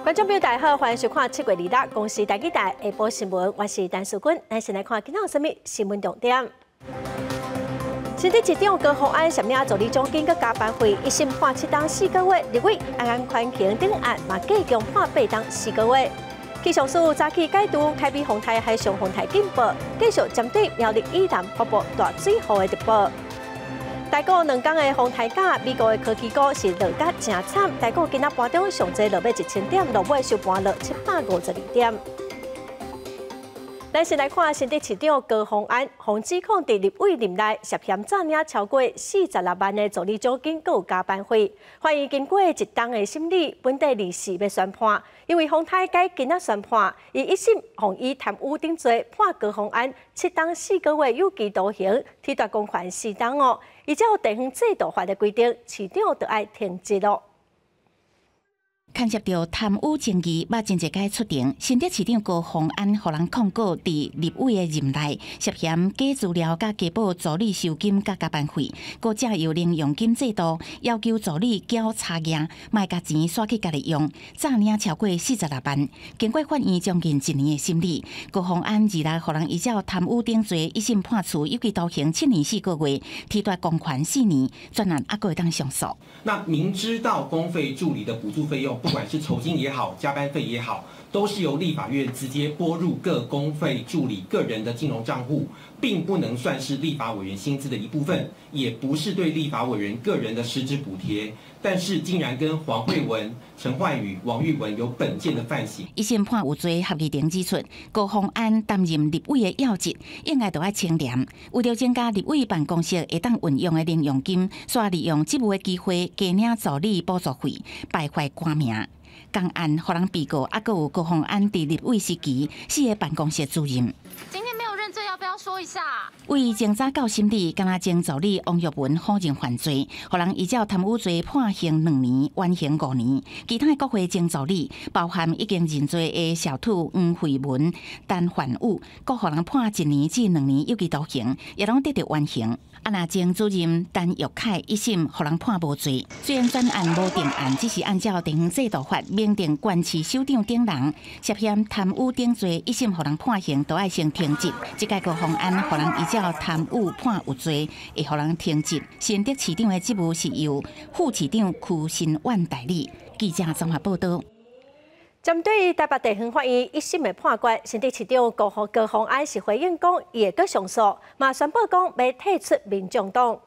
觀眾朋友大家好，歡迎收看7月26公視台語台下晡新聞，我是陳淑君。咱先來看今仔有啥物新聞重點。新竹市長高虹安涉領助理獎金佮加班費，一審判7冬4個月，立委顏寬恆等案嘛加強判8冬4個月。氣象署早起解除凱美風台海上風台警報，繼續針對苗栗以南發布大水雨的特報。台股兩工的風台假，美國的科技股是落甲誠慘。台股今仔盤中上濟落欲1000點，落尾收盤落752點。咱先來看新竹市長高虹安，予指控佇立委任內涉嫌詐領超過46萬的助理獎金，閣有加班費。法院經過一冬的審理，本底24欲宣判，因為風台改今仔宣判，伊一審予以貪污等罪判高虹安7冬4個月有期徒刑，褫奪公權4冬哦。依照地方制度法的規定，市長就愛停職囉。牽涉著貪污爭議，捌真濟擺出庭。新竹市長高虹安予人控告，佇立委的任內涉嫌假資料佮加報助理酬金佮加班費，閣借用零用金制度要求助理繳差額，莫共錢徙去家己用，詐領超過46萬。經過法院將近一年的審理，高虹安26予人依照貪污等罪一審判處有期徒刑7年4個月，褫奪公權4年，專案猶閣會當上訴。那明知道公費助理的補助費用，不管是酬金也好，加班費也好，都是由立法院直接撥入各公費助理個人的金融賬戶，並不能算是立法委員薪資的一部分，也不是對立法委員個人的實質補貼。但是竟然跟黃惠文、陳煥宇、王玉文有本件的犯行。一審判有罪，合議庭指出，高虹安擔任立委的要職，應該著愛清廉。為著增加立委辦公室會當運用的零用金，煞利用職務的機會加領助理補助費，敗壞官名。仝案予人被告，猶閣有高虹安佇立委時期四个辦公室主任。今天沒有認罪，要不要說一下？為前早到審理，敢若前助理王玉文否認犯罪，予人依照貪污罪判刑2年，緩刑5年。其他的國會前助理，包含已經認罪的小兔黃惠文、陳焕宇，閣予人判1年至2年有期徒刑，也攏得著緩刑。啊，若前主任陳玉凱一審予人判無罪，雖然全案無定案，只是按照地方制度法明定，縣市首長等人涉嫌貪污等罪，一審予人判刑，都愛先停職。這擺高虹安予人依照貪污判有罪，會予人停職。新竹市長的職務是由副市長柯新遠代理。記者綜合報道。針對台北地方法院一審的判決，新竹市長高虹安是回應講，伊會閣上訴，嘛宣布講欲退出民眾黨。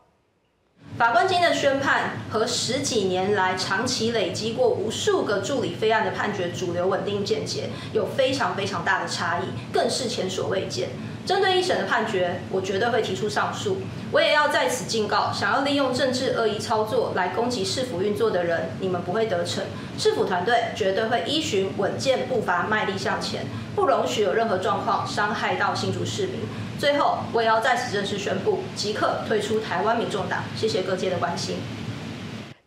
法官今天的宣判和十幾年來長期累積過無數個助理費案的判決主流穩定見解有非常非常大的差異，更是前所未見。針對一審的判決，我絕對會提出上訴。我也要在此警告，想要利用政治惡意操作來攻擊市府運作的人，你們不會得逞。市府團隊絕對會依循穩健步伐邁力向前，不容許有任何狀況傷害到新竹市民。最後，我也要在此正式宣布，即刻退出台灣民眾黨。謝謝各界的關心。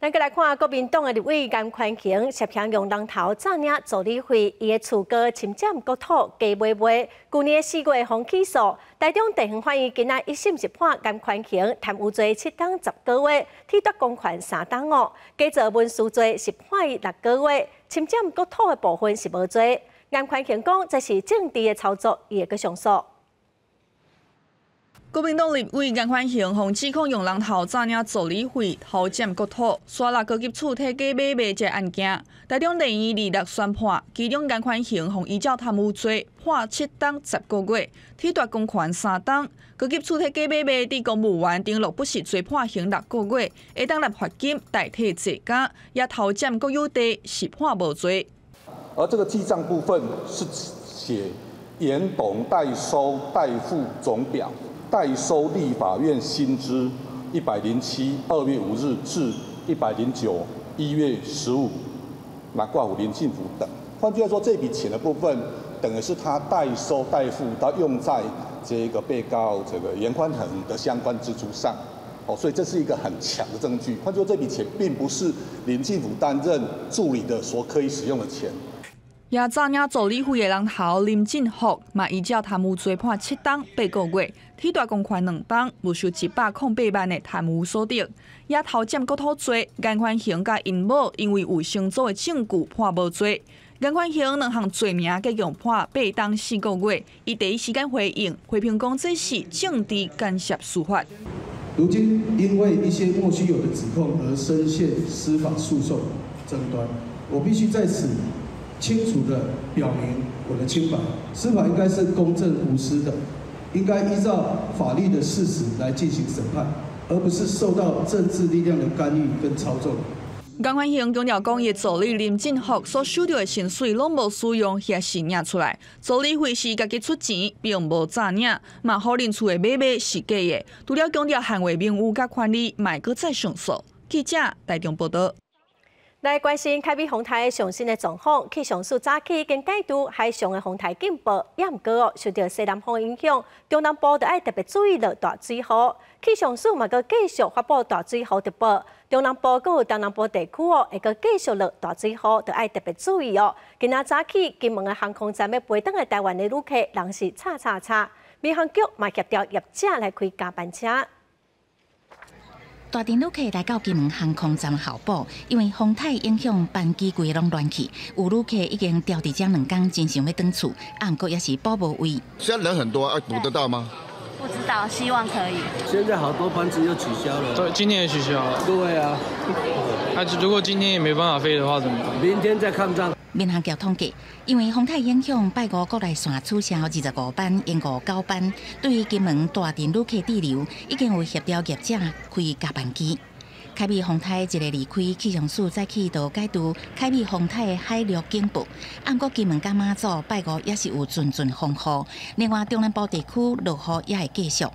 咱閣來看國民黨的立委顏寬恆涉嫌用人頭詐領助理費，伊的厝閣侵佔國土加買賣，舊年4月予起訴，台中地方法院今仔一審是判顏寬恆貪污罪7冬10個月，褫奪公權3冬哦，假造文書罪是判伊6個月，侵佔國土的部分是無罪。顏寬恆講這是政治的操作，伊會閣上訴。國民黨立委顏寬恆予指控用人頭詐領助理費、偷佔國土、沙拉高級厝提假買賣這案件，台中地院26宣判，其中顏寬恆予依照貪污罪判7冬10個月，褫奪公權3冬；高級厝提假買賣，佇公務員登錄不實罪判刑6個月，會當納罰金代替坐監，也偷佔國有地是判無罪。而這個記帳部分是寫嚴董代收代付總表。代收立法院薪資107 2月5日至109 1月15，那掛五林進福等。換句話說，這筆錢的部分，等於是他代收代付，他用在這個被告這個顏寬恆的相關支出上。哦，所以這是一個很強的證據。換句話說，這筆錢並不是林進福擔任助理的所可以使用的錢。也詐領助理費的人頭林進福，嘛依照貪污罪判7冬8個月，褫奪公權2冬，沒收108萬的貪污所得。也偷佔國土罪，顏寬恆佮𪜶某因為有成組的證據判無罪。顏寬恆兩項罪名計共判8冬4個月，伊第一時間回應，批評講這是政治干涉司法。如今因為一些莫須有的指控而深陷司法訴訟爭端，我必須在此清楚地表明我的清白。司法應該是公正無私的，應該依照法律的事實來進行審判，而不是受到政治力量的干預跟操縱。顏寬恆強調講，伊助理林進福所收著的薪水攏無使用遐申領出來，助理費是家己出錢，並無詐領，嘛否認厝的買賣是假的。除了強調捍衛名譽佮權利，嘛會閣再上訴。記者台中報道。來關心凱美風台上新的狀況，氣象署早起已經解除海上的風台警報，也毋過哦，受著西南風影響，中南部就愛特別注意落大水雨。氣象署嘛閣繼續發布大水雨特報，中南部閣有東南部地區哦，會閣繼續落大水雨，就愛特別注意哦。今仔早起金門的航空站欲飛轉來台灣的旅客人是吵吵吵，民航局嘛協調業者來開加班車。大陣旅客來到金門航空站候補，因為風台影響班機規個攏亂去，有旅客已經牢佇遮兩工，真想欲轉厝，啊，毋過猶是補無位。現在人很多，啊，補得到嗎？不知道，希望可以。現在好多班次又取消了。對，今天也取消了。對啊。啊，如果今天也沒辦法飛的話，怎麼辦？明天再抗戰。民航局統計，因為風台影響，拜五國內線取消25班，延誤9班。對於金門大陣旅客滯留，已經有協調業者開加班機。凱美風台一个離開，氣象署早起就解除凱美風台的海陸警報。啊，毋過金門佮馬祖拜五也是有陣陣風雨，另外中南部地區落雨也會繼續。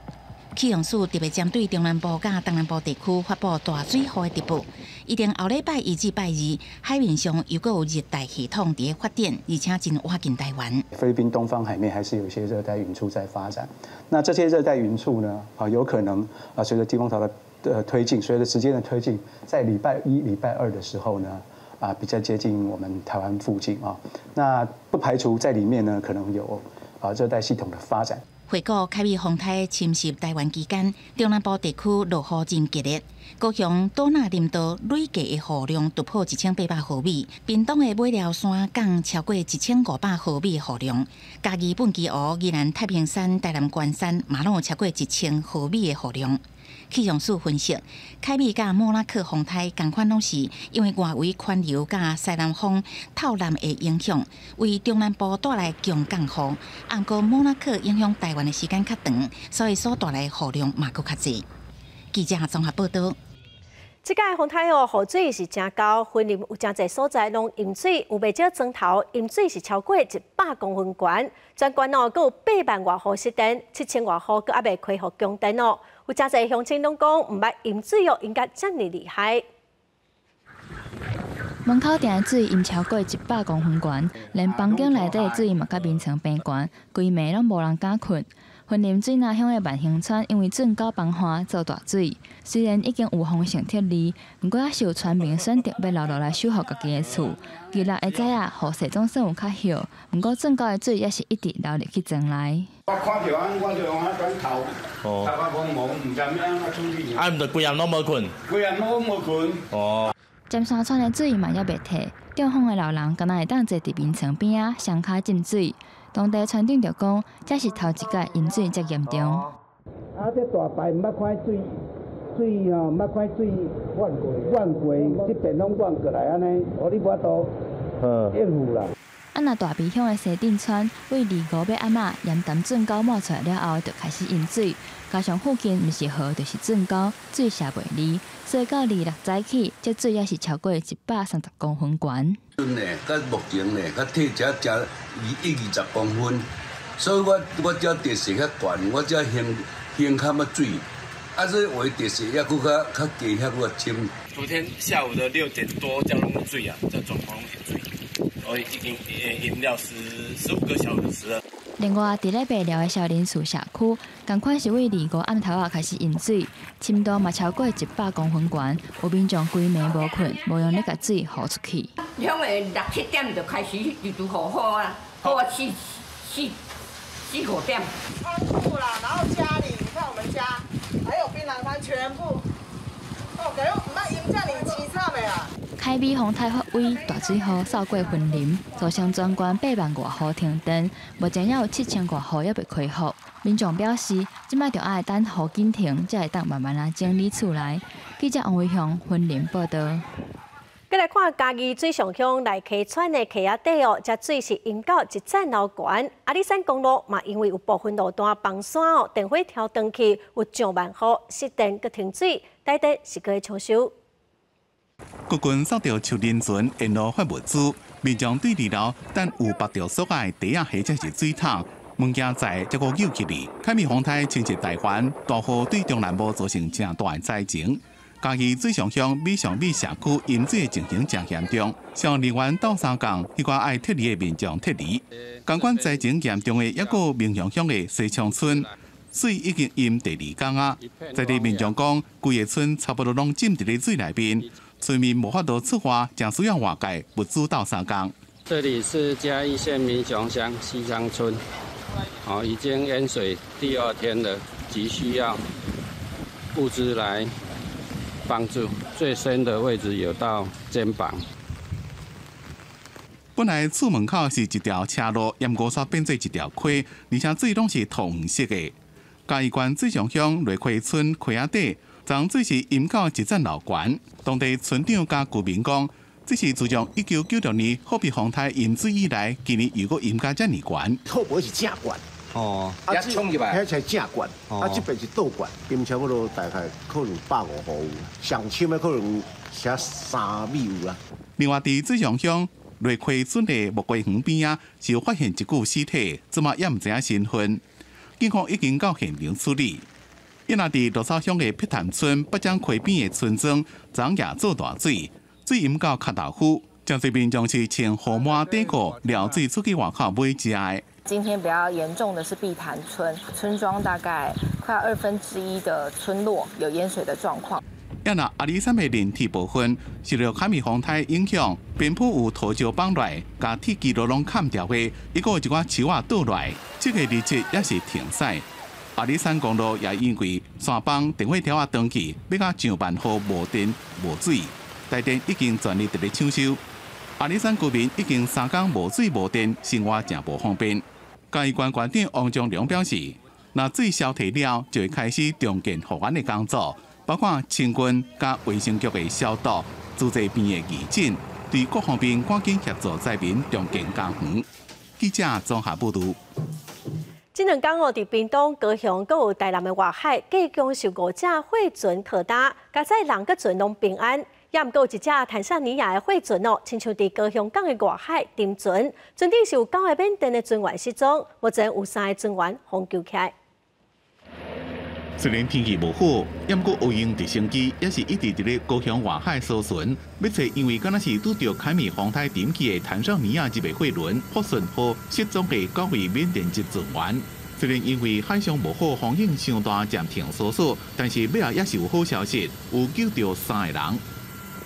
氣象署特別針對中南部佮東南部地區發布大水雨的特報，預定後禮拜一至拜二，海面上又閣有熱帶系統佇咧發展，而且真倚近台灣。菲律賓東方海面還是有一些熱帶雲簇在發展，那這些熱帶雲簇呢，啊，有可能啊，隨著季風槽的推進，隨著時間的推進，在禮拜一、禮拜二的時候呢，啊，比較接近我們台灣附近啊，那不排除在裡面呢，可能有啊熱帶系統的發展。回顧凱美風台侵襲台灣期間，中南部地區落雨真激烈，高雄斗納林道累計的雨量突破1800毫米，屏東的尾寮山降超過1500毫米的雨量，嘉義本基湖、宜蘭太平山、台南關山嘛攏有超過1000毫米的雨量。氣象署分析，凱美佮莫拉克風台仝款攏是因為外圍環流佮西南風透南的影響，為中南部帶來強降雨。毋過莫拉克影響台灣的時間較長，所以所帶來的雨量嘛閣較濟。記者綜合報道。這屆風台哦，雨水是誠厚，雲林有誠濟所在攏淹水，有袂少莊頭淹水是超過100公分懸，全縣哦，閣有8萬外戶失電，7000外戶閣猶未恢復供電哦。有誠濟鄉親攏講，毋捌淹水哦，淹甲遮爾厲害。門口埕的水淹超過100公分懸，連房間內底的水嘛共眠床平懸，規暝攏無人敢睏。雲林水林鄉的萬興村因為圳溝崩岸做大水，雖然已經有防汛撤離，毋過猶是有村民選擇欲留落來守護家己的厝。二六下早仔，雨勢總算有較歇，毋過圳溝的水猶是一直流入去莊內。我看著按，我就用按轉頭，頭髮茫茫，毋知欲按怎處理。啊，毋就規暗攏無睏。規暗攏無睏。哦。尖山村的水嘛猶袂退，中風的老人敢若會當坐佇眠床邊仔，雙跤浸水。當地村長就講，這是頭一擺淹水遮嚴重。啊，這大排毋捌看水，水吼毋捌看水漫過，漫過，這邊攏漫過來按呢，予你無法度應付啦。啊，若大埤鄉的西鎮村，為25欲暗仔鹽潭圳溝滿出來了後，就開始淹水，加上附近毋是河就是圳溝，水瀉袂離，所以到26早起，這水猶是超過130公分懸。呢，佮目前呢，較退才才二一二十公分，所以我我遮地勢較懸，我遮興興較麼水，啊，所以話地勢猶閣較較低，遐閣較深。昨天下午的6點多，這攏水啊，這狀況攏是水，所以已經淹了15個小時了。另外，佇咧白寮的少林寺社區，仝款是為25暗頭仔開始淹水，深度嘛超過100公分懸，有民眾規暝無睏，無閒咧共水雨出去。響個六七點就開始直直雨雨啊，雨啊四四四五點。倉庫啦，然後家裡，你看我們家，還有檳榔攤，全部，哦，感覺毋捌淹遮爾悽慘的啊！凯美風颱發威，大水雨掃過雲林，造成全縣8萬外戶停電，目前猶有7000外戶猶未恢復。民眾表示，這擺著愛等雨緊停，才會當慢慢仔整理厝內。記者王維雄雲林報導。閣來看嘉義水上鄉內溪村的溪仔底哦，這水是淹到一層樓懸。阿里山公路嘛，因為有部分路段崩山哦，電火柱斷去，有上萬戶失電閣停水，台電是閣咧搶修。國軍掃著樹林船沿路發物資，民眾對二樓等有縛著索仔的袋仔或者是水桶，物件載才閣救起來。凱美風颱侵襲台灣，大雨對中南部造成誠大的災情。嘉義水上鄉美上美社區淹水的情形誠嚴重，消防人員鬥相共，彼寡愛撤離的民眾撤離。仝款災情嚴重的，猶閣有民雄鄉的西昌村，水已經淹第二工啊！在地民眾講，規个村差不多攏浸佇咧水內面，村民無法度出外，誠需要外界物資鬥相共。這裡是嘉義縣民雄鄉西昌村，哦，已經淹水第二天了，急需要物資來幫助。最深的位置有到肩膀。本來厝門口是一條斜路，淹過煞變做一條溪，而且水攏是黃色的。嘉義縣水上鄉內溪村溪仔底，昨水是淹到一層樓懸。當地村長佮居民講，這是自從1996年霍比風颱淹水以來，今年又閣淹甲遮爾懸。霍比是正懸。哦，啊，這遐才正懸，啊，這邊是倒懸，淹差不多大概可能150戶有，上深的可能才3米有啦。另外，佇水上鄉內溪村的木瓜園邊仔，是有發現一具屍體，這馬猶毋知影身份，警方已經到現場處理。伊若佇鹿草鄉的碧潭村北掌溪邊的村莊，昨夜做大水，水淹到跤頭膚，誠濟民眾是穿雨帽短褲撩水出去外口買食的。今天比較嚴重的是碧潭村，村莊大概快1/2的村落有淹水的狀況。也若阿里山的林鐵部分受著凱美風颱影響，邊坡有土石崩落來，共鐵支路攏砍掉的，抑閣有一寡樹仔倒落來，這个日子也是停駛。阿里山公路也因為山崩電火柱仔斷去，欲到上萬戶無電無水，台電已經全力佇咧搶修。阿里山居民已經3工無水無電，生活誠無方便。嘉義縣縣長王章龍表示，若水消退了，就會開始重建復原的工作，包括清軍佮衛生局的消毒、自濟邊的義診，對各方面趕緊協助災民重建家園。記者綜合報導。這兩工哦，佇屏東、高雄，閣有台南的外海，計共有五隻貨船靠礁，佳哉人佮船攏平安。也毋過有一隻坦桑尼亞的貨船哦，親像佇高雄港的外海沉船，船頂是有九個緬甸的船員失蹤，目前有三個船員予救起來。雖然天氣無好，毋過烏鷹直升機也是一直佇咧高雄外海搜尋，欲揣因為敢若是拄著凱美風颱沉去的坦桑尼亞籍的貨輪福順號失蹤的九位緬甸籍船員。雖然因為海象無好，風險傷大，暫停搜索，但是尾後也是有好消息，有救著三個人。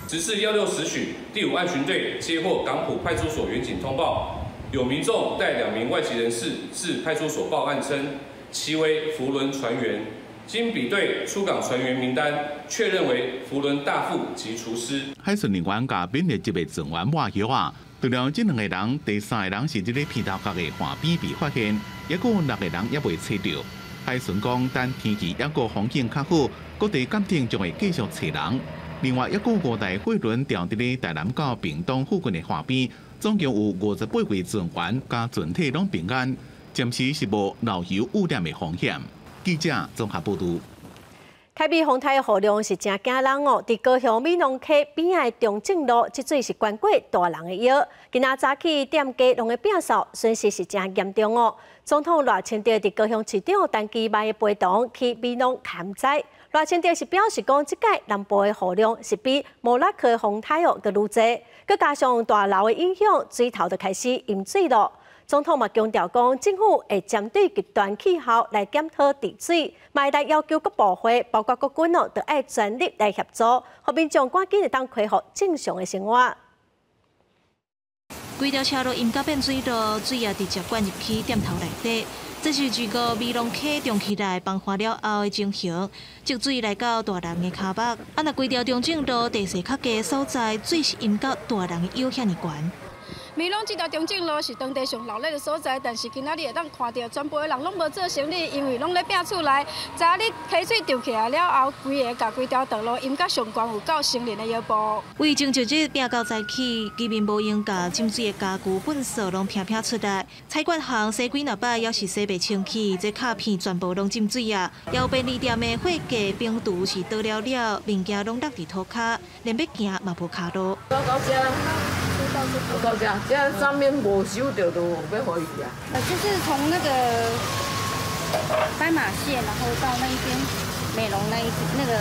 時至16時許，第五岸巡隊接獲港埔派出所員警通報，有民眾帶兩名外籍人士至派出所報案稱，其為扶輪船員。經比對出港船員名單，確認為扶輪大副及廚師。海巡人員共緬甸籍的船員抹藥仔，除了這兩個人，第三個人是佇咧鼻頭角的岸邊被發現，猶閣有六個人猶未揣著。海巡講，等天氣猶閣風景較好，各地艦艇將會繼續揣人。另外，猶閣五台貨輪調佇咧台南到屏東附近的岸邊，總共有58位船員佮船體攏平安，暫時是無漏油污染的風險。記者綜合報導。凱美風颱雨量是誠驚人哦！佇高雄美濃溪邊仔的中正路，這水是懸過大人的腰。今仔早起店家攏會變數，損失是誠嚴重哦。總統賴清德佇高雄市長陳其邁的陪同去美濃勘災。賴清德是表示講，這擺南部的雨量是比莫拉克的風颱哦閣愈濟，閣加上大流的影響，水頭就開始淹水咯。總統嘛強調講，政府會針對極端氣候來檢討治水，嘛會來要求各部會，包括國軍哦，都愛全力來協助，予民眾趕緊會當恢復正常的生活。規條車路淹甲變水路，水也直接灌入去店頭內底。這是這個美濃溪漲起來崩岸了後的情形，積水來到大人的跤目。啊，若規條中正路地勢較低所在，水是淹到大人的腰遐爾懸。美濃這條中正路是當地上鬧熱的所在，但是今仔日會當看到，全部的人攏無做生意，因為攏咧摒厝內。昨日溪水漲起來了後，規个共規條道路淹甲上懸有夠成人的腰部。為前一日摒到早起，居民無閒共浸水的家具、糞掃攏摒摒出來。菜館行洗幾若擺，猶是洗袂清氣，這卡片全部攏浸水啊！也有便利店的貨架、冰櫥是倒了了，物件攏落佇塗跤，連欲行嘛無跤路。到這，這上面無收著就欲予伊啊。就是從那個斑馬線，然後到那一邊美濃那個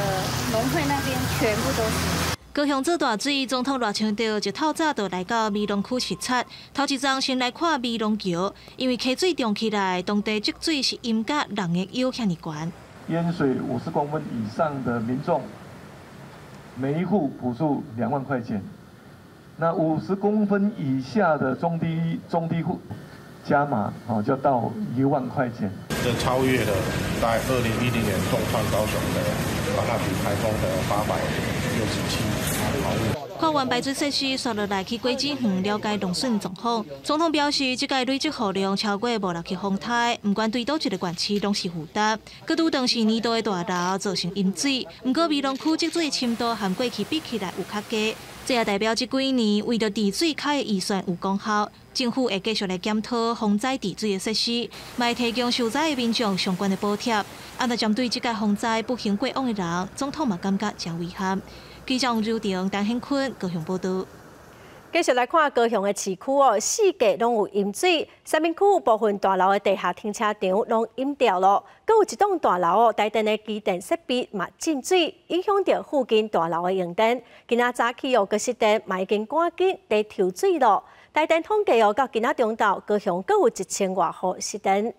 農會那邊，全部都是。高雄做大水，總統賴清德一透早就來到美濃區視察。頭一站先來看美濃橋，因為溪水漲起來，當地積水是淹甲人的腰遐爾懸。淹水50公分以上的民眾，每一戶補助2萬塊錢。那50公分以下的中低戶加碼，哦，就到1萬塊錢。這超越了在2010年重創高雄的法納比颱風的867毫米。看完排水設施，紲落來去果子園了解農損狀況。總統表示，這屆累積雨量超過56級風颱，毋管對佗一个縣市攏是負擔。閣拄當是年度的大澇造成淹水，毋過美濃區積水深度和過去比起來有較低。這也代表這幾年為著治水開的預算有功效，政府會繼續來檢討防災治水的設施，嘛會提供受災的民眾相關的補貼。啊，若針對這屆洪災不幸過往的人，總統嘛感覺誠遺憾。記者王柔婷、陳顯坤高雄報導。繼續來看高雄的市區哦，四界攏有淹水，三民區部分大樓的地下停車場攏淹掉囉，閣有一棟大樓哦，台電的機電設備嘛浸水，影響著附近大樓的用電。今仔早起哦，閣失電嘛已經趕緊佇抽水囉。台電統計哦，到今仔中晝，高雄閣有1000外戶失電。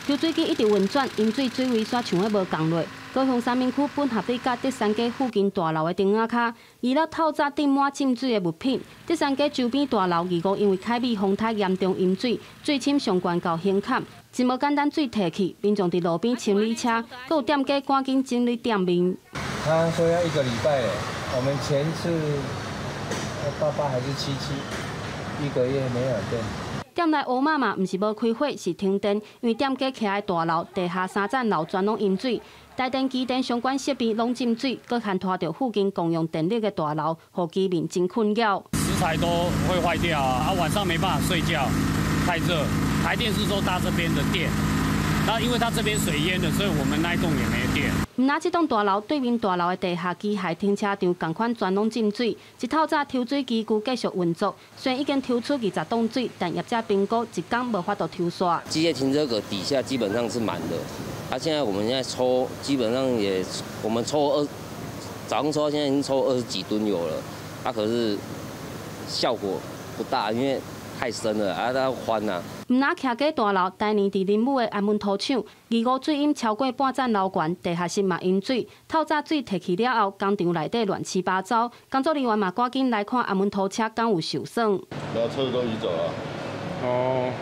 抽水機一直運轉，淹水水位煞像咧無降落。高雄三民區本合里佮德山街附近大樓的燈仔跤，二樓透早頂滿浸水的物品。德山街周邊大樓二五因為凱美風颱嚴重淹水，水深上懸到胸坎，真無簡單水退去，民眾佇路邊清理車，閣有店家趕緊整理店面。他說要一個禮拜，我們前次八八還是七七，一個月沒有電。店內烏麻嘛，毋是無開火，是停電，因為店家徛佇大樓地下三層樓全攏淹水，台電機電相關設備攏浸水，閣牽拖著附近共用電力的大樓，予居民真困擾。食材都會壞掉啊！啊，晚上沒辦法睡覺，太熱。台電是說搭這邊的電，那因為它這邊水淹了，所以我們那一棟也沒電。毋但這棟大樓對面大樓的地下機械停車場仝款全攏浸水，一透早抽水機具繼續運作，雖然已經抽出20噸水，但業者評估一工無法度抽煞。機械停車格底下基本上是滿的，啊，現在我們現在抽，基本上也我們抽二，早上抽，現在已經抽20幾噸有了，啊，可是效果不大，因為太深了，啊，它翻啊。毋但徛家大樓，台南佇林武的安文塗廠，二五水淹超過半層樓懸，地下室嘛淹水。透早水退去了後，工廠內底亂七八糟，工作人員嘛趕緊來看安文塗車敢有受損。把車子都移走了。哦。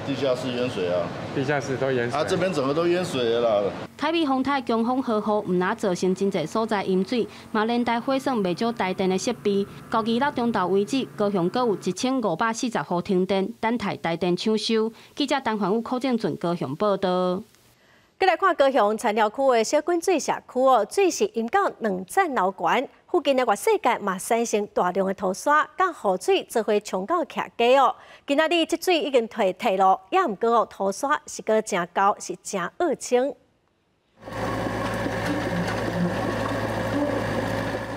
地下室淹水啊！地下室都淹水。啊，這邊整個都淹水了啦。凱美風颱強風豪雨，毋但造成真濟所在淹水，嘛連帶毀損袂少台電的設備。到二六中晝為止，高雄閣有1540戶停電，等待台電搶修。記者陳環宇、柯正俊高雄報導。閣來看高雄田寮區的小滾水社區哦，水是淹到兩層樓懸，附近的外世界嘛產生大量的塗沙，佮雨水做伙沖到徛家哦。今仔日這水已經退退囉，也毋過哦，塗沙是閣誠厚，是誠惡清。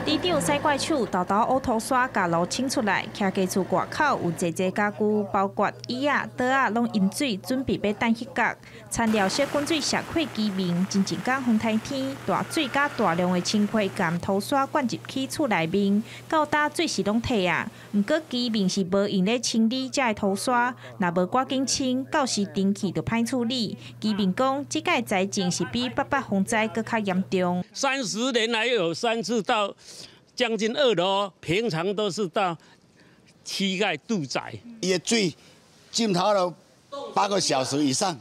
里長使怪手沓沓烏塗沙，共路清出來，徛家厝外口有濟濟家具，包括椅仔、桌仔，攏淹水，準備欲等彼角。田寮小滾水社區居民前一工風颱天，大水佮大量的清溪共塗沙灌入去厝內面，到今水是攏退啊。毋過居民是無閒咧清理這个塗沙，若無趕緊清，到時天氣就歹處理。居民講，這擺災情是比八八風災閣較嚴重。 30年來有三次到將近2樓，平常都是到乞丐住宅。伊的水浸透了8個小時以上，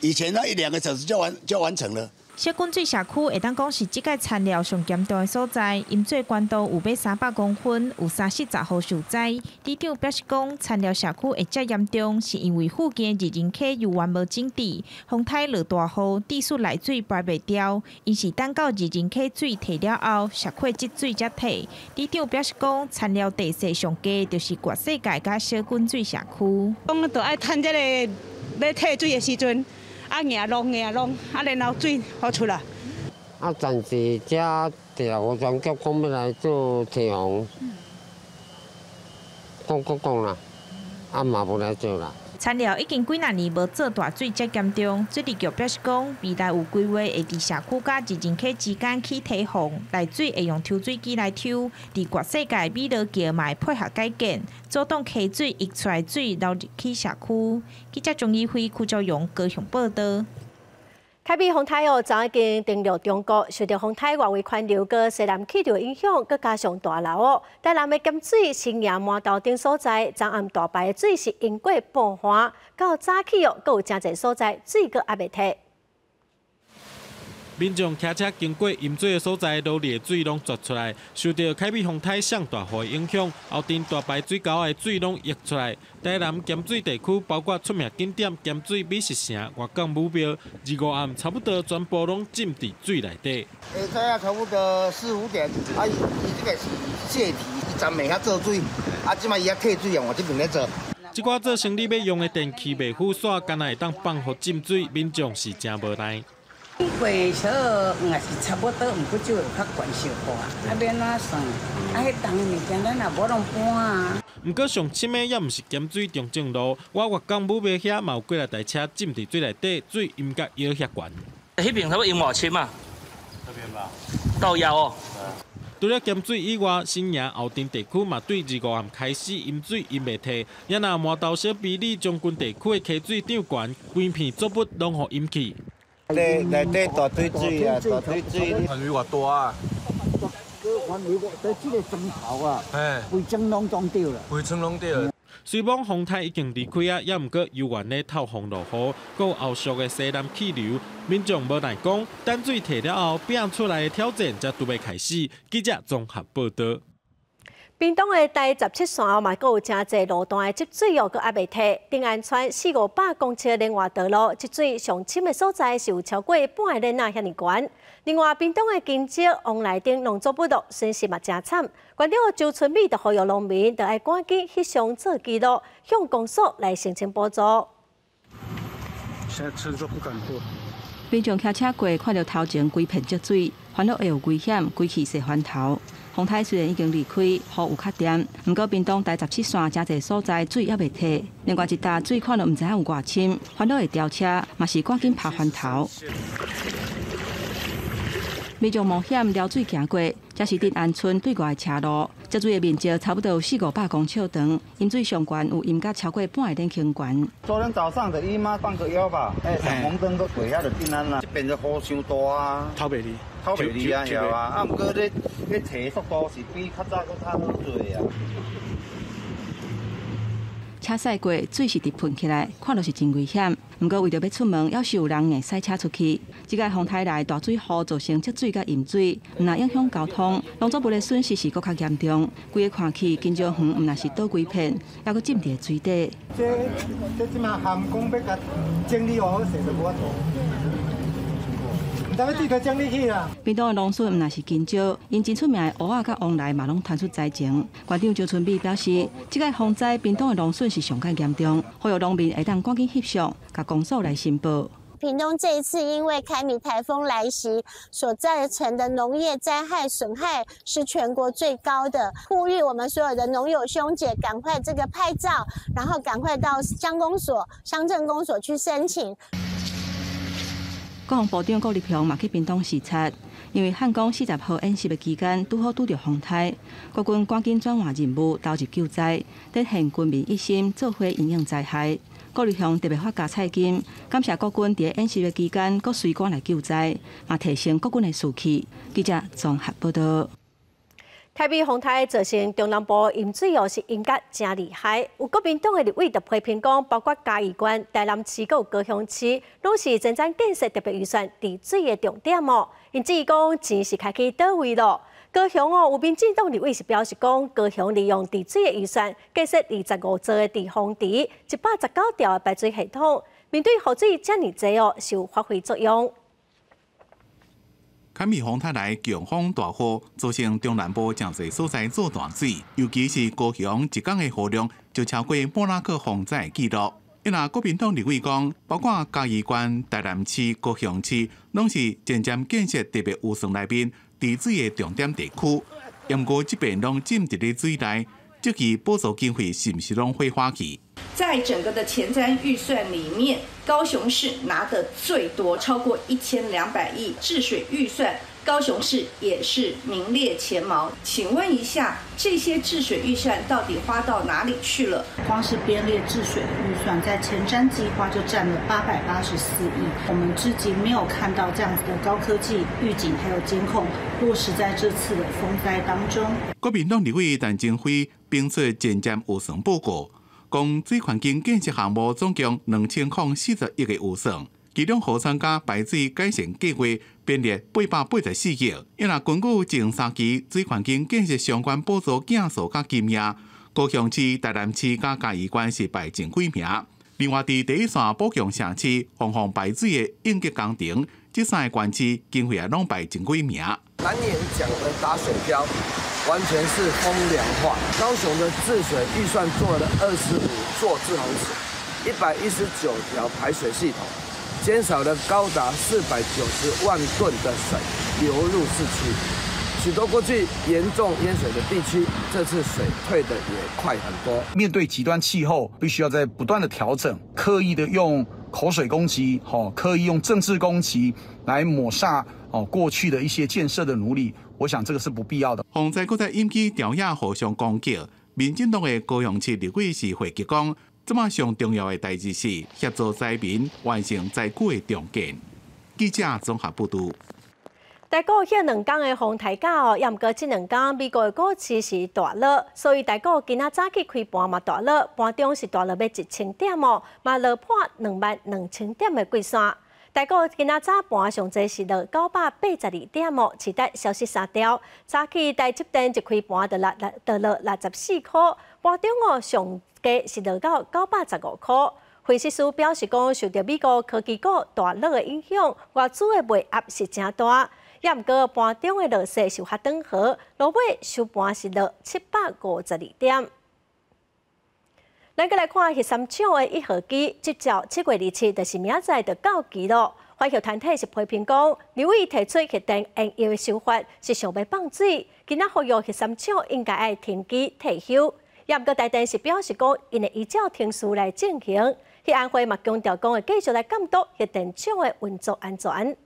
以前那一兩個小時就完成了。小滾水社區會當講是這屆田澇上嚴重的所在，淹水懸度有欲300公分，有30-40戶受災。里長表示講，田寮社區會遮嚴重，是因為附近的二仁溪猶原無整治，風颱落大雨，致使內水排袂掉，𪜶是等到二仁溪水退了後，社區積水才退。里長表示講，田寮地勢上低，就是割世界佮小滾水社區。講就愛趁這個欲退水的時陣。啊，硬弄硬弄，啊，然後水予出來。啊，暫時遮地下河專局講欲來做堤防，講講講啦，啊嘛無來做啦。田寮已經幾若年無做大水遮嚴重，水利局表示講，未來有規劃會佇社區佮二仁溪之間起堤防，內水會用抽水機來抽。佇割世界美樂橋嘛會配合改建，阻擋溪水溢出來水流入去社區。記者鍾以輝、邱昭勇高雄報導。凱米風颱哦，昨已經登陸中國，受著風颱外圍環流佮西南氣流影響，閣加上大流哦。台南的鹹水、新營、饃頭等所在，昨暗大排的水是淹過半岸，到早起哦，閣有誠濟所在水閣猶未退。民眾騎車經過淹水的所在，路裡的水攏絕出來。受著凱米風颱上大雨的影響，後鎮大排水溝的水攏溢出來。台南鹹水地區包括出名景點鹹水美食城、外港武廟，二五暗差不多全部攏浸佇水內底。下晝啊，差不多四五點，啊，伊這個是泄堤，伊昨暝遐做水，啊，這擺伊遐退水啊，往這邊咧做。這寡做生理欲用的電器袂敷煞，干焦會當放予浸水，民眾是誠無奈。過少也是差不多，毋過就會較懸小可啊，啊欲按怎算？啊，彼重的物件咱也無通搬啊。毋過上深的也毋是鹹水中正路，我越港武廟遐嘛有幾若台車浸佇水內底，水淹甲腰遐懸。彼邊差不多淹偌深啊？這邊吧。到腰哦。除了鹹水以外，新營後鎮地區嘛對二五暗開始淹水淹袂退，也若饃頭小埤里將軍地區的溪水漲懸，規片作物攏予淹去。內內底大堆水啊，大堆水。範圍偌大啊？範圍偌大，這個磚頭啊，規庄攏總著啦。規庄攏著。雖罔風颱已經離開啊，猶毋過猶原咧透風落雨，閣有後續的西南氣流，民眾無奈講，等水退了後，變出來的挑戰才拄欲開始。記者綜合報導。屏東的台17線嘛，閣有誠濟路段的積水哦，閣猶未退。頂安村四五百公尺連外道路積水上深的所在是有超過半个輪仔遐爾懸。另外，屏東的金石、王內等農作物都損失嘛誠慘。縣長周春米就呼籲農民，著愛趕緊翕相做記錄，向公所來申請補助。現在車都不敢過。民眾騎車過，看著頭前規片積水，煩惱會有危險，規氣洗翻頭。風颱雖然已經離開，雨有較恬，毋過屏東台17線誠濟所在水猶未退。另外一搭水看著毋知影有偌深，煩惱會掉車，嘛是趕緊拍翻頭。民眾冒險撩水行過，這是鎮安村對外的車路，積水的面積差不多有四五百公尺長，淹水上懸有淹甲超過半个輪圈懸。昨天早上的姨媽半個腰吧，欸，紅燈都過遐就鎮安啦。這邊就雨傷大啊，透袂離，透袂離啊，曉啊。啊，毋過咧咧提速度是比較早閣較好濟啊。車駛過，水是直噴起來，看著是真危險。毋過為著欲出門，猶是有人硬駛車出去。這擺風颱來大水雨造成積水佮淹水，毋但影響交通，農作物的損失是閣較嚴重。規个看去，金蕉園毋但是倒規片，猶閣浸佇水底。這這這馬含講欲共整理好勢都無法度。屏東的農損毋但是香蕉，𪜶真出名的芋仔佮黃梨嘛，攏傳出災情。縣長周春米表示，這擺風災屏東的農損是上較嚴重，呼籲農民會當趕緊翕相，共公所來申報。屏東這一次因為凱米颱風來襲所造成的農業災害損害是全國最高的，呼籲我們所有的農友兄姐趕快這個拍照，然後趕快到鄉公所、鄉鎮公所去申請。國防部長郭立雄嘛去屏東視察，因為漢光40號演習的期間拄好拄著風颱，國軍趕緊轉換任務，投入救災，展現軍民一心，做伙因應災害。郭立雄特別發加菜金，感謝國軍佇演習的期間，閣隨趕來救災，嘛提升國軍的士氣。記者綜合報導。凯美风台造成中南部淹水哦，是淹甲真厉害。有国民党的立委就批评讲，包括嘉义县、台南市、阁有高雄市，拢是前瞻建设特别预算治水的重点哦。𪜶质疑讲钱是开去佗位咯。高雄哦，有民进党立委是表示讲，高雄利用治水的预算建设25座的滞洪池，119条的排水系统，面对雨水遮尔济哦，是有发挥作用。凯美风台来强风大雨，造成中南部诚济所在做大水，尤其是高雄一工的雨量就超过莫拉克风灾的纪录。因为国民党立委讲，包括嘉义县、台南市、高雄市，拢是前瞻建设特别预算内面治水的重点地区。毋过这边拢浸伫咧水内，这期补助经费是毋是拢挥花去？在整个的前瞻预算里面，高雄市拿的最多，超过1200亿治水预算，高雄市也是名列前茅。请问一下，这些治水预算到底花到哪里去了？光是编列治水的预算，在前瞻计划就占了884亿。我们至今没有看到这样子的高科技预警还有监控落实在这次的风灾当中。国民党立委陈贞妃评出前瞻预算报告，讲水环境建设项目总共2040亿的预算，其中河川佮排水改善计划编列884亿。伊若根据前三期水环境建设相关补助件数佮金额，高雄市、台南市佮嘉义县是排前几名。另外，伫第一线补强城市防洪排水的应急工程，这三个县市经费也拢排前几名。蓝营讲的打水漂，完全是风凉话。高雄的治水预算做了25座滞洪池，119条排水系统，减少了高达490万吨的水流入市区。许多过去严重淹水的地区，这次水退的也快很多。面对极端气候，必须要在不断的调整，刻意的用口水攻击，刻意用政治攻击来抹煞过去的一些建设的努力，我想这个是不必要的。风灾阁再引起朝野互相攻击，民进党的高雄市立委是回击讲，这马上重要的代志是协助灾民完成灾区的重建。记者综合报道。台股歇两工的风台假哦，也毋过这两工美国的股市是大落，所以台股今仔早起开盘嘛大落，盘中是大落欲1000点哦，嘛落破22,000点的季线。台股今仔早盘上济是落982点哦，市值消失三条。早起台积电一开盘就落落就落64箍，盘中哦上低是落到915箍。分析师表示讲，受著美国科技股大落的影响，外资的卖压是诚大。也毋过盘中的落势是较转好，落尾收盘是落752点。咱阁来看核三厂的一号机，执照7月27，就是明仔载就到期咯。环境团体是批评讲，立委提出核电延役的修法是想欲放水，今仔呼吁核三厂应该爱停机退休。也毋过台电是表示讲，𪜶会依照程序来进行。核安会嘛强调讲，会继续来监督核电厂的运作安全。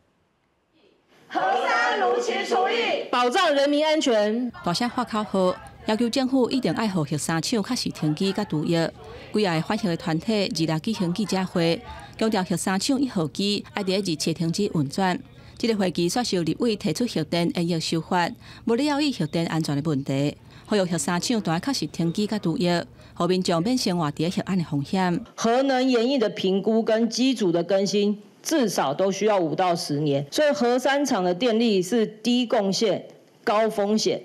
核三如期除役，保障人民安全。大声喊口号，要求政府一定爱予核三厂确实停机佮除役。几个反核的团体二六举行记者会，强调核三厂一号机爱伫27停止运转。这个会议煞受立委提出核电延役修法，无了以核电安全的问题，呼吁核三厂著爱确实停机佮除役，予民众免生活伫核安的风险。核能延役的评估跟机组的更新，至少都需要5到10年，所以核三厂的电力是低贡献、高风险，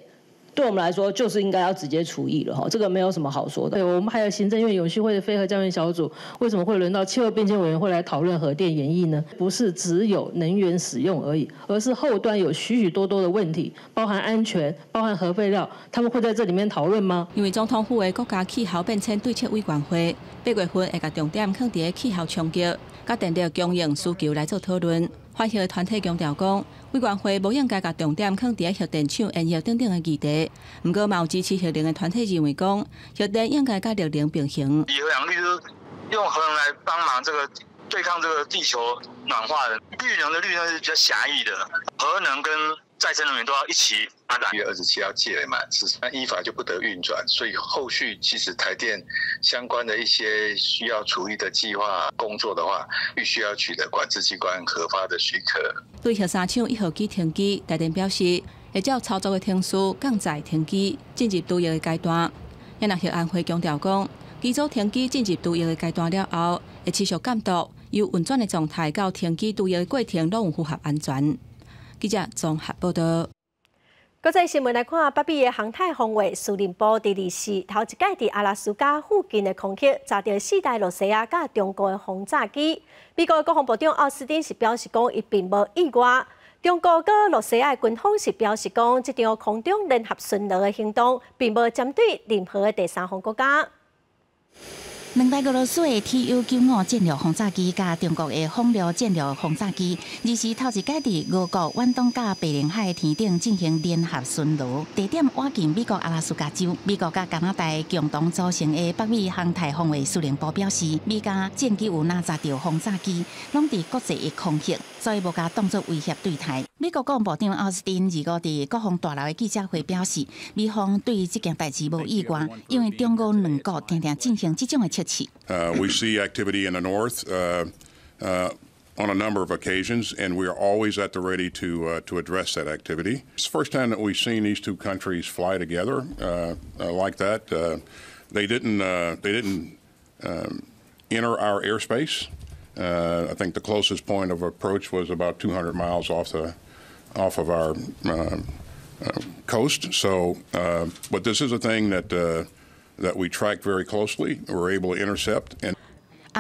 对我们来说就是应该要直接除役了哈，这个没有什么好说的。对，我们还有行政院永续会的非核家园小组，为什么会轮到气候变迁委员会来讨论核电延役呢？不是只有能源使用而已，而是后端有许许多多的问题，包含安全、包含核废料，他们会在这里面讨论吗？因为总统府的国家气候变迁对策委员会8月份会共重点放伫气候冲击、佮电力供应需求来做讨论。反核团体强调讲，委员会无应该共重点放伫核电厂延役等等的议题。毋过，嘛有支持核能的团体认为讲，核电应该佮绿能并行。以核养绿就是用核能来帮忙这个对抗这个地球暖化的。绿能的绿能是比较狭义的，核能跟再生能源都要一起发展。1月27号届满，是那依法就不得运转，所以后续其实台电相关的一些需要除役的计划工作的话，必须要取得管制机关核发的许可。对核三厂一号机停机，台电表示，會照操作的程序降載停機，進入除役的階段。也若核安會強調講，機組停機進入除役的階段了後，會持續監督，由運轉的狀態到停機除役的過程，攏有符合安全。記者綜合報道。國際新聞來看，北美的航太防衛司令部佇24頭一擺佇阿拉斯加附近的空域，查著四台露西亞佮中國的轟炸機。美國的國防部長奧斯汀是表示講，伊並無意外。中國佮露西亞的軍方是表示講，這場空中聯合巡邏的行動，並無針對任何的第三方國家。兩台俄羅斯的 TU-95戰略轟炸機佮中國的風獵戰略轟炸機，24頭一擺佇俄國遠東佮白令海天頂進行聯合巡邏，地點倚近美國阿拉斯加州。美國佮加拿大共同組成的北美航太防衛司令部表示，美加戰機有若查著轟炸機，攏佇國際的空域，所以無共當作威脅對台。美國國防部長奧斯汀25佇國防大樓的記者會表示，美方對這件代誌無意外，因為中俄兩國定定進行這種的測試。 We see activity in the north on a number of occasions, and we are always at the ready to address that activity. It's the first time that we've seen these two countries fly together like that. They didn't enter our airspace. I think the closest point of approach was about 200 miles off of our coast. So, but this is a thing that we track very closely. We're able to intercept and.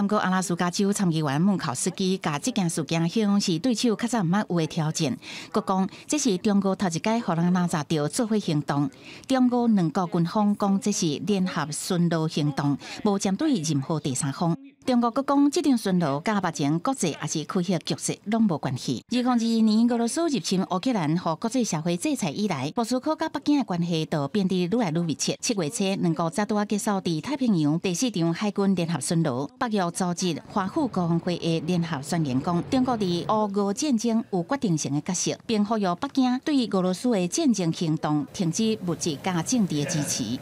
毋過阿拉斯加州參議員孟考斯基共這件事件形容是對手較早毋捌有的挑戰，閣講這是中俄頭一擺予人查著做伙行動。中俄兩國軍方講這是聯合巡邏行動，無針對任何第三方。中國閣講這場巡邏佮目前國際抑是區域局勢攏無關係。2022年俄羅斯入侵烏克蘭，予國際社會制裁以來，莫斯科佮北京的關係就變得愈來愈密切。7月初，兩國才拄仔結束佇太平洋第四場海軍聯合巡邏。北約組織華府高峰會議聯合宣言講，中國佇烏俄戰爭有決定性的角色，並呼籲北京對俄羅斯的戰爭行動停止物質佮政治的支持。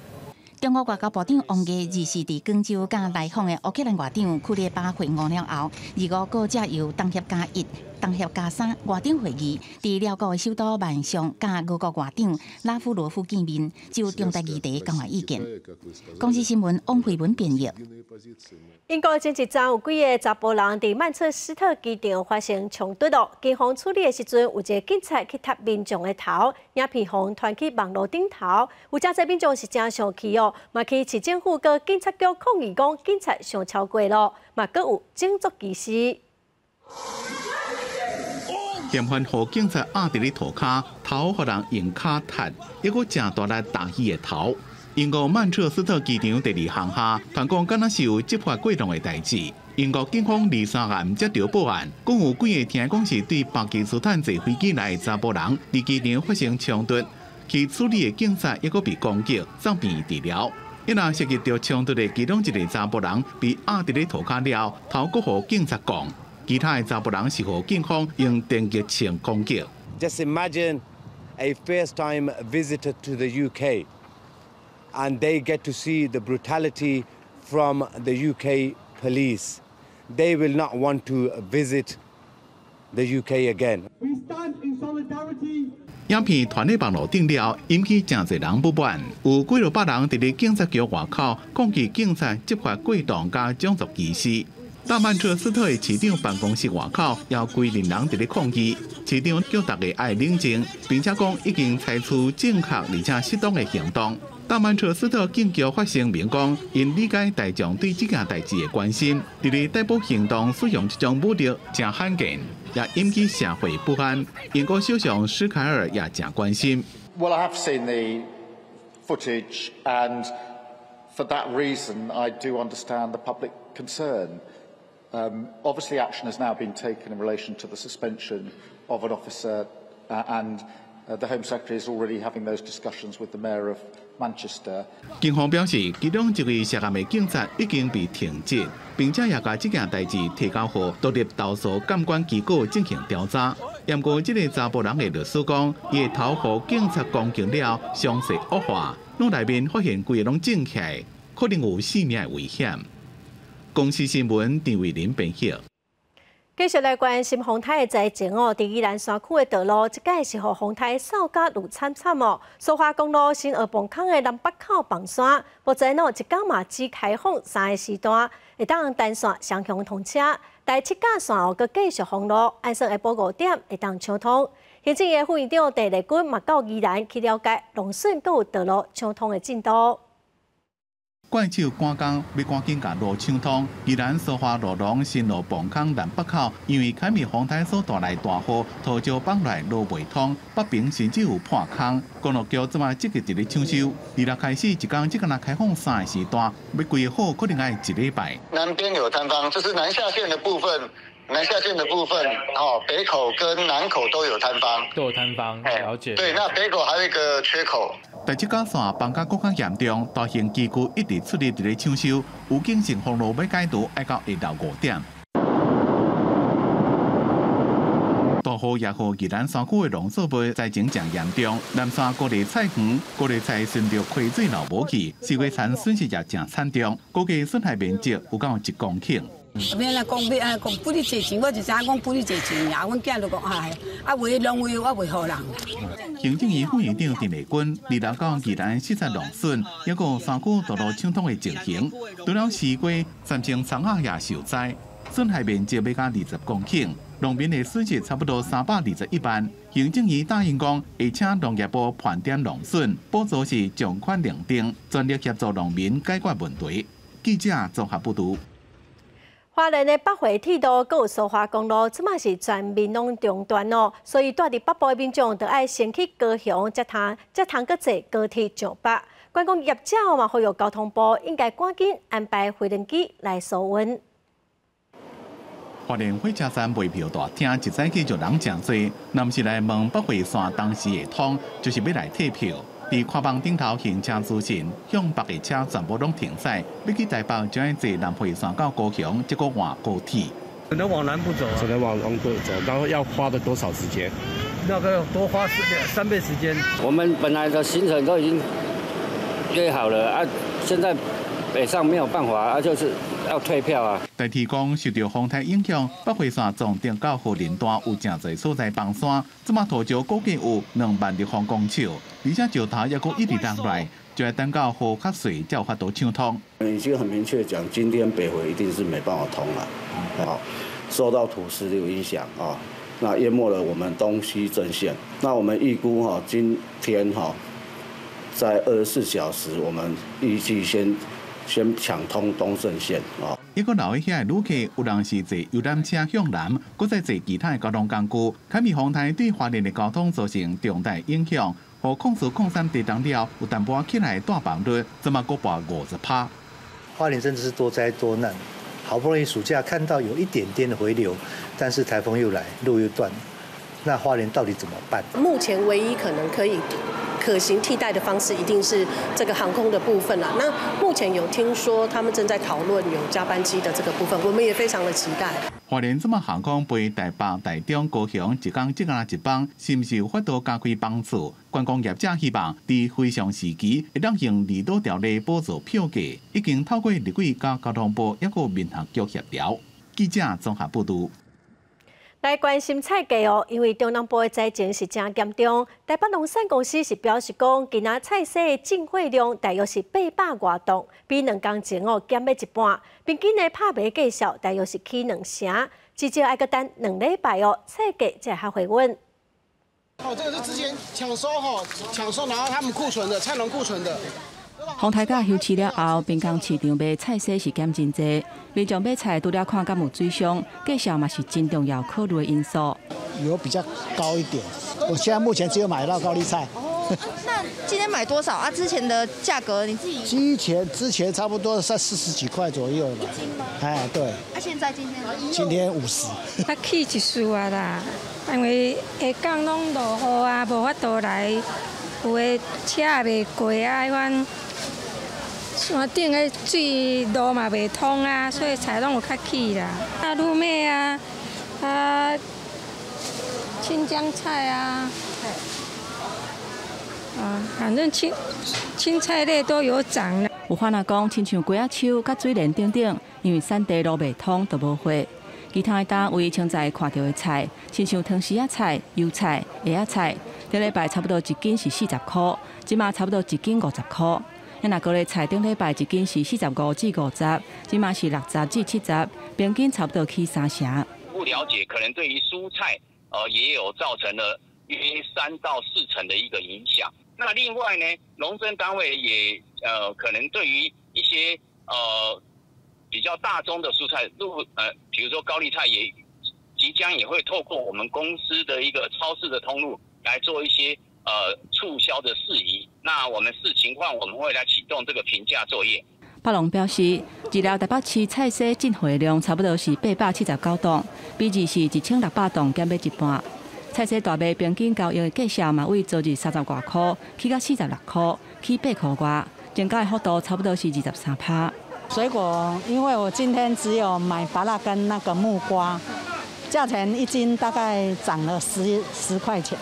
中國外交部長王毅24佇廣州佮來訪的烏克蘭外長庫列巴會晤了後，25閣藉由東協加一、東協加三外長會議，佇寮國的首都萬象佮俄國外長拉夫羅夫見面，就重大議題交換意見。公視新聞王慧文編譯。英國前一陣有幾个查埔人佇曼徹斯特機場發生衝突咯，警方處理的時陣，有一个警察去踢民眾的頭，影片予人傳去網路頂頭，有誠濟民眾是誠生氣哦，嘛去市政府佮警察局抗議講警察傷超過咯，嘛閣有種族歧視。嫌犯予警察壓佇咧塗跤，頭予人用跤踢，抑閣誠大力打伊的頭。英國曼徹斯特機場第二航廈，傳講敢若是有執法過當的代誌。英國警方23暗接著報案，講有幾个聽講是對巴基斯坦坐飛機來的查埔人，佇機場發生衝突，去處理的警察抑閣被攻擊，送病院治療。伊若涉及著衝突的其中一个查埔人被壓佇咧塗跤了，頭閣予警察摃，其他的查埔人是予警方用電擊槍攻擊。 Just imagine a first-time visitor to the UK. And they get to see the brutality from the UK police. They will not want to visit the UK again. We stand in solidarity. 影片傳佇網路頂了，引起誠濟人不滿，有幾落百人佇咧警察局外口抗議警察執法過當佮種族歧視。大曼徹斯特的市長辦公室外口也有幾千人佇咧抗議，市長叫大家愛冷靜，並且講已經採取正確而且適當的行動。大曼徹斯特警局發聲明講，𪜶理解大眾對這件代誌的關心，佇咧逮捕行動使用這種武力誠罕見，也引起社會不安。英國首相施凱爾也誠關心。 Well, I have seen the footage, and for that reason, I do understand the public concern. Obviously, action has now been taken in relation to the suspension of an officer, and the Home Secretary is already having those discussions with the Mayor of Manchester. 警方表示，其中一位涉案的警察已經被停職，並且也共這件代誌提交予獨立投訴監管機構進行調查。毋過，這个查埔人的律師講，伊的頭予警察攻擊了，傷勢惡化，腦內面發現規个攏腫起來，可能有性命的危險。公視新聞陳慧琳編譯。繼續來關心風颱的災情哦，佇宜蘭山區的道路，這擺是予風颱掃甲愈慘慘哦。蘇花公路新蚵磅空的南北口崩山，目前哦一工嘛只開放三个時段，會當單線雙向通車。台七甲線哦，閣繼續封路，按算下晡5點會當搶通。行政院副院長鄭麗君嘛到宜蘭去了解農損閣有道路搶通的進度。怪手趕工欲趕緊共路搶通，宜蘭蘇花路廊新蚵磅空南北口，因為凱米風颱所帶來大雨，土石崩來路袂通，北邊甚至有破空。公路局這擺積極佇咧搶修，26開始一工只敢若開放三个時段，欲規好可能愛一禮拜。南邊有坍方，就是南下線的部分，南下線的部分，哦，北口跟南口都有坍方，都有坍方，了解。對，那北口還有一個缺口。台七甲線崩甲閣較嚴重，大型機具一直出力佇咧搶修，有警性封路欲解除，愛到下晝5點。大雨也予宜蘭山區的農作物災情誠嚴重，南山高麗菜園、高麗菜順著溪水流無去，四月田損失也誠慘重，估計損害面積有夠1公頃。免啦，講欲啊，講付你濟錢，我就知影講付你濟錢，啊，阮囝就講啊，啊，話浪費我袂予人。行政院副院長鄭麗君26到宜蘭視察農損，抑閣山區道路搶通的情形，除了西瓜、三星蔥仔也受災，損害面積欲到20公頃，農民的損失差不多321萬。行政院答應講，會請農業部盤點農損，補助是從寬認定，全力協助農民解決問題。記者綜合報導。花蓮的北回鐵路閣有蘇花公路，這擺是全面攏中斷哦，所以住佇北部的民眾就愛先去高雄，才通閣坐高鐵上北。觀光業者嘛，呼籲交通部應該趕緊安排飛輪機來疏運。花蓮火車站賣票大廳一早起就人誠濟，若毋是來問北回線當時會通，就是欲來退票。佇看板頂頭行車資訊，向北的車全部攏停駛，欲去台北就愛坐南迴線到高雄，才閣換高鐵。只能往南部走，只能往南部走，然後要花的多少時間？那個多花3倍時間。我們本來的行程都已經約好了啊，現在北上沒有辦法啊，就是要退票啊。台鐵講受到風颱影響，北迴線從頂到花蓮段有誠濟所在崩山，這馬土石估計有2萬立方公尺，而且石頭猶閣一直落來，就愛等到雨較細才有法度搶通。已經很明確講，今天北迴一定是沒辦法通了，啊，受到土石流影響啊，那淹沒了我們東西正線。那我們預估哈，今天哈，在24小時，我們預計先搶通東正線啊。一個留佇遐的旅客，有人是坐遊覽車向南，閣再坐其他的交通工具。凱米風颱對花蓮的交通造成重大影響，予04、03地動了，有淡薄仔起來大崩率，這馬閣跋50%。花蓮真的是多災多難，好不容易暑假看到有一點點的回流，但是颱風又來，路又斷，那花蓮到底怎麼辦？目前唯一可能可以可行替代的方式，一定是這個航空的部分啦。那目前有聽說他們正在討論有加班機的這個部分，我們也非常的期待。花蓮這馬航空飛台北、台中、高雄，一工只干焦一班，是毋是有法度加開班次？觀光業者希望佇非常時期會當用離島條例補助票價，已經透過立委佮交通部抑閣民航局協調。記者綜合報導。來關心菜價哦，因為中南部的災情是誠嚴重。台北農產公司是表示講，今仔菜踅的進貨量大約是800外噸，比2工前哦減欲一半。平均的拍賣價數大約是起2成，至少愛閣等2禮拜哦，菜價才會較回穩。哦，這個是之前搶收吼，搶收拿到他們庫存的菜農庫存的。風颱甲休市了後，濱江市場賣菜踅是減真濟，民眾買菜除了看敢有水傷，價數嘛是真重要考慮的因素。有比較高一點，我現在目前只有買到高麗菜。哦，那今天買多少啊？之前的價格你自己？之前差不多在40幾塊左右吧。一斤嗎？哎，對。啊，現在今天？今天50。啊，起一絲啊啦，因為下港攏落雨啊，無法度來，有的車也袂過啊，彼款。山頂的水路嘛袂通啊，所以菜攏有較起啦。啊，滷味啊，啊，青江菜啊，啊，反正青菜類都有漲啦。有販仔講，親像瓜仔手、佮水蓮等等，因為產地路袂通，就無貨。其他的單位像在看著的菜，親像湯匙仔菜、油菜、葉仔菜，頂禮拜差不多一斤是40箍，這馬差不多一斤50箍。啊，若高麗菜頂禮拜一斤是45至50，這馬是60至70，平均差不多起3成。不了解，可能對於蔬菜，也有造成了約3到4成的一個影響。那另外呢，農政單位也可能對於一些比較大宗的蔬菜，比如說高麗菜，也即將也會透過我們公司的一個超市的通路來做一些促銷的事宜。那我們視情況，我們會來啟動這個平價作業。柏龍表示，飼料台北市菜市進貨量差不多是879噸，比二是1600噸減欲一半。菜市大賣平均交易的價數嘛，為昨日30外箍起到46箍，起8箍外，增加的幅度差不多是23%。水果，因為我今天只有買芭樂跟那個木瓜，價錢一斤大概漲了十塊錢。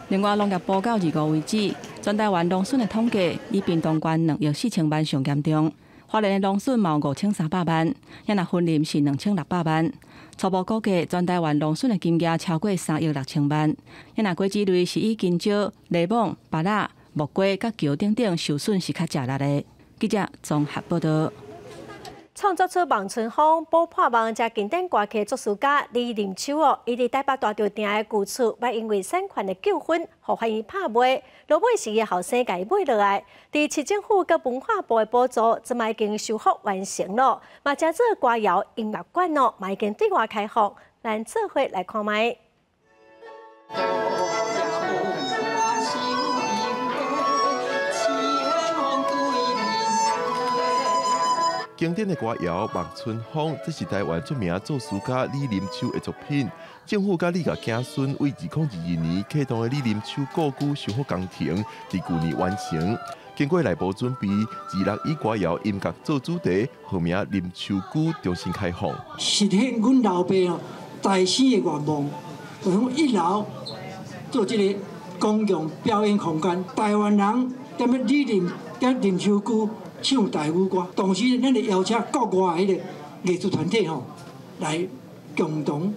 另外，農業部到25為止，全台灣農損的統計，以屏東縣2億4千萬上嚴重，花蓮的農損嘛有5300萬，遐若雲林是2600萬。初步估計，全台灣農損的金額超過3億6千萬。遐若果子類是以香蕉、檸檬、芭樂、木瓜、佮蕎等等受損是較食力的。記者綜合報道。創作出《望春風》《寶破夢》這經典歌曲作詞家李林秋哦，伊佇台北大稻埕的舊厝，捌因為產權的糾紛，予法院拍賣，落尾是伊後生共伊買落來。佇市政府佮文化部的補助，這擺已經修復完成了，嘛成做歌謠音樂館哦，嘛已經對外開放，咱做伙來看覓。經典的歌謠《望春風》，這是台灣著名作詞家李林秋的作品。政府佮李家子孫為2022年啟動的李林秋故居修復工程，佇舊年完成。經過內部準備，26以歌謠音樂做主題，號名林秋居重新開放，實現阮老爸哦大生的願望，就講一樓做這個公共表演空間，台灣人踮咧李林踮林秋居唱台語歌，同時咱會邀請國外彼個藝術團體吼來共同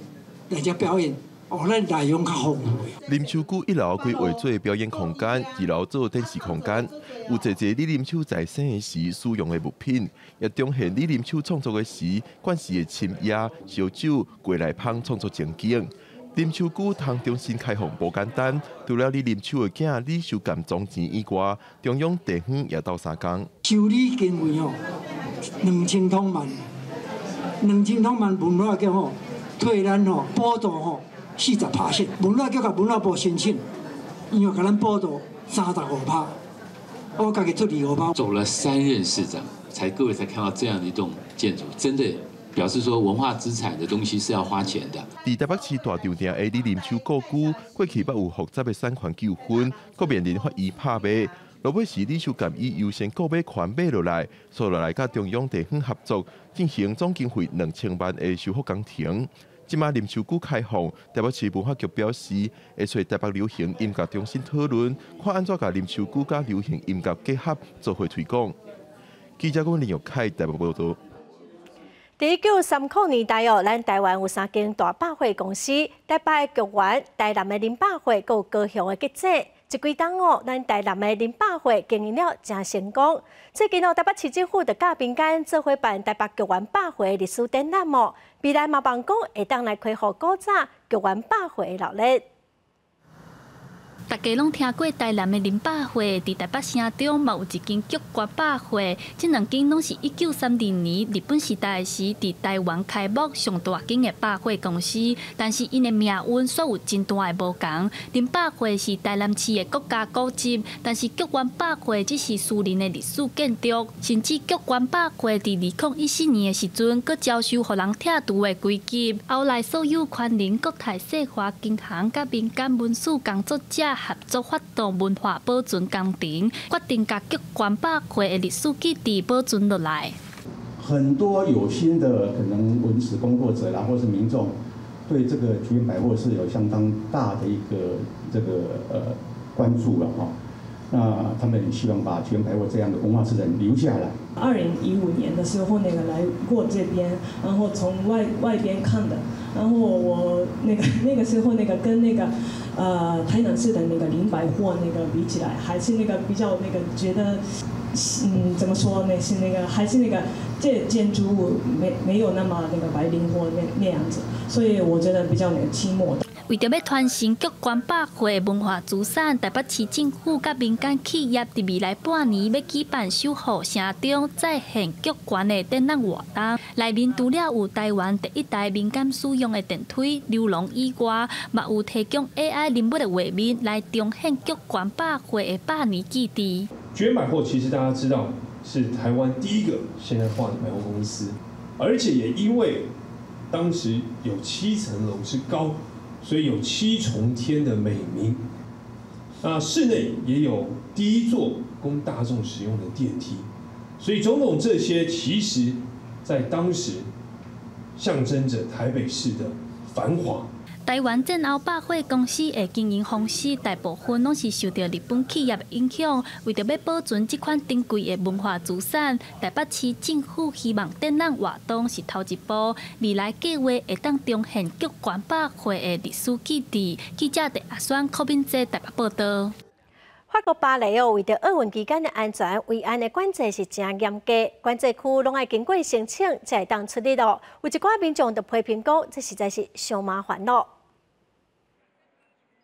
來遮表演，哦，咱內容較豐富。林秋居一樓規劃做表演空間，二樓做展示空間，有濟濟李林秋在生的時使用的物品，也彰顯李林秋創作的時，慣勢的深夜燒酒、過來芳創作情景。林秋居通重新開放無簡單，除了李林秋的囝李秀干裝錢以外，中央地方也鬥相共。修理經費吼2000萬，2000萬文化局吼退咱吼補助吼40%，文化局共文化部申請，伊又共咱補助35%，我家己出25%。走了3任市長，才各位才看到這樣的一棟建築，真的。表示說文化資產的東西是要花錢的。佇台北市大稻埕的李林秋故居，過去捌有複雜的產權糾紛，閣面臨法院拍賣。落尾是李秀干以優先購買權買落來，紲落來佮中央地方合作，進行總經費2000萬的修復工程。這馬林秋居開放，台北市文化局表示，會揣台北流行音樂中心討論，看按怎共林秋居佮流行音樂結合，做伙推廣。記者郭林玉凱台北報道。佇1930年代哦，咱台灣有三間大百貨公司，台北的菊源、台南的林百貨，閣有高雄的吉仔。這幾冬哦，咱台南的林百貨經營了誠成功。最近哦，台北市政府就佮民間做伙辦台北菊源百貨的歷史展覽哦，未來嘛望講會當來恢復古早菊源百貨的熱鬧。大家攏聽過台南的林百貨，佇台北城中嘛有一間菊源百貨，這兩間攏是1932年日本時代時佇台灣開幕上大間的百貨公司，但是𪜶的命運煞有真大的無仝。林百貨是台南市的國家古蹟，但是菊源百貨只是私人的歷史建築，甚至菊源百貨佇2014年的時陣，閣招收予人拆除的危機。後來所有權人國泰世華銀行佮民間文史工作者合作發動文化保存工程，決定共菊源百貨的歷史基地保存落來。很多有心的可能文史工作者啦，或是民眾，對這個菊源百貨是有相當大的一個這個關注了哈。那他們希望把菊源百貨這樣的文化資產留下來。2015年的時候，那個來過這邊，然後從外邊看的，然後我那個時候那個跟那個台南市的那個林百貨那個比起來，還是那個比較那個覺得，怎麼說呢？是那個還是那個這建築物沒有那麼那個百靈貨那樣子，所以我覺得比較那個寂寞。為著欲傳承菊官百貨的文化資產，台北市政府佮民間企業佇未來半年欲舉辦守護城中再現菊官的展覽活動。內面除了有台灣第一台民間使用的電梯流廊以外，嘛有提供 AI 人物的畫面來重現菊官百貨的百年記憶。菊元百貨其實大家知道是台灣第一個現代化的百貨公司，而且也因為當時有7層樓之高。所以有七重天的美名。那室內也有第一座供大眾使用的電梯，所以種種這些，其實在當時象徵着台北市的繁華。台灣戰後百貨公司的經營方式，大部分攏是受著日本企業的影響。為著欲保存這款珍貴的文化資產，台北市政府希望展覽活動是頭一步，未來計畫會當重現菊官百貨的歷史記憶。記者鄭阿雙、柯敏哲台北報導。法國巴黎哦，為著奧運期間的安全，維安的管制是誠嚴格，管制區攏愛經過申請才會當出入哦。有一寡民眾就批評講，這實在是傷麻煩咯。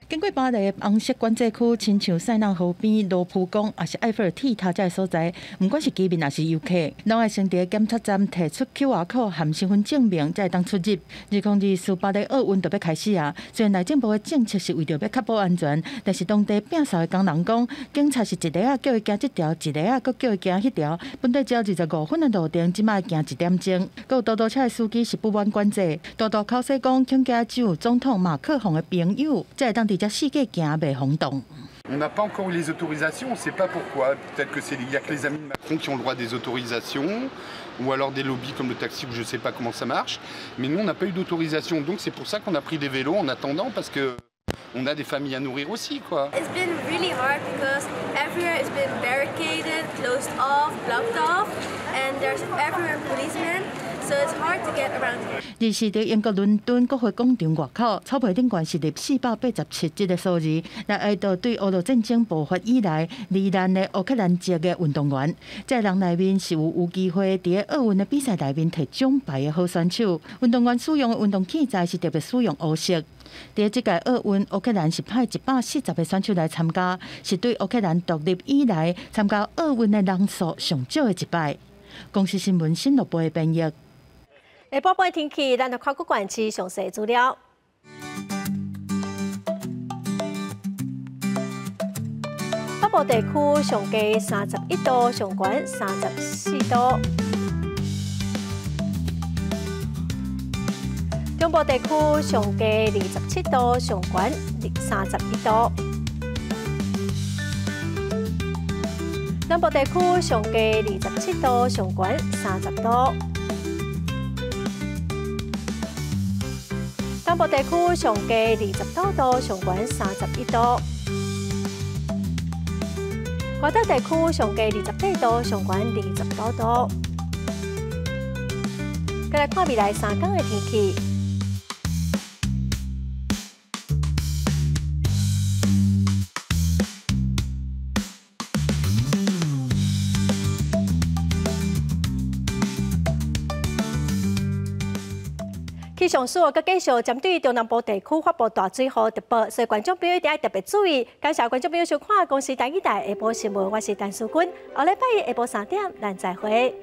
經過巴黎的紅色管制區，親像塞納河邊、羅浮宮，抑是埃菲爾鐵塔這个所在，毋管是居民抑是遊客，攏愛先佇檢測站提出 QR code 含身份證明，才會當出入。2024巴黎奧運就欲開始啊！雖然內政部的政策是為著欲確保安全，但是當地摒掃的工人講，警察是一下仔叫伊行這條，一下仔閣叫伊行彼條。本底只有25分的路程，這擺行一點鐘。閣有多多車的司機是不滿管制，大大口說講，恐驚只有總統馬克宏的朋友才會當佇遮四界行袂轟動。 On n'a pas encore eu les autorisations, on ne sait pas pourquoi. Peut-être que c'est il y a que les amis de Macron qui ont le droit des autorisations, ou alors des lobbies comme le taxi, ou je ne sais pas comment ça marche. Mais nous, on n'a pas eu d'autorisation, donc c'est pour ça qu'on a pris des vélos en attendant, parce que on a des familles à nourrir aussi, quoi. It's been really hard because everywhere it's been barricaded, closed off, blocked off, and there's everywhere policemen. So it's hard to get around here. 二是佇英國倫敦國會廣場外口，草皮頂懸設立487這个數字，來哀悼對俄烏戰爭爆發以來罹難的烏克蘭籍的運動員。這个人內面是有機會佇個奧運的比賽內面提獎牌的好選手。運動員使用的運動器材是特別使用烏色。佇這屆奧運，烏克蘭是派140個選手來參加，是對烏克蘭獨立以來參加奧運的人數上少的一擺。公視新聞新樂部的編譯。下晡半天氣，咱來看各縣市詳細資料。北部地區上低31度，上懸34度。中部地區上低27度，上懸31度。南部地區上低27度，上懸30度。東部地區上低29度，上懸31度。外島地區上低28度，上懸29度。再來看未來3天的天氣。氣象署閣繼續針對中南部地區發布大水雨特報，所以觀眾朋友一定要特別注意。感謝觀眾朋友收看《公視台語台》下晡新聞，我是陳淑君。後禮拜一下晡3點，咱再會。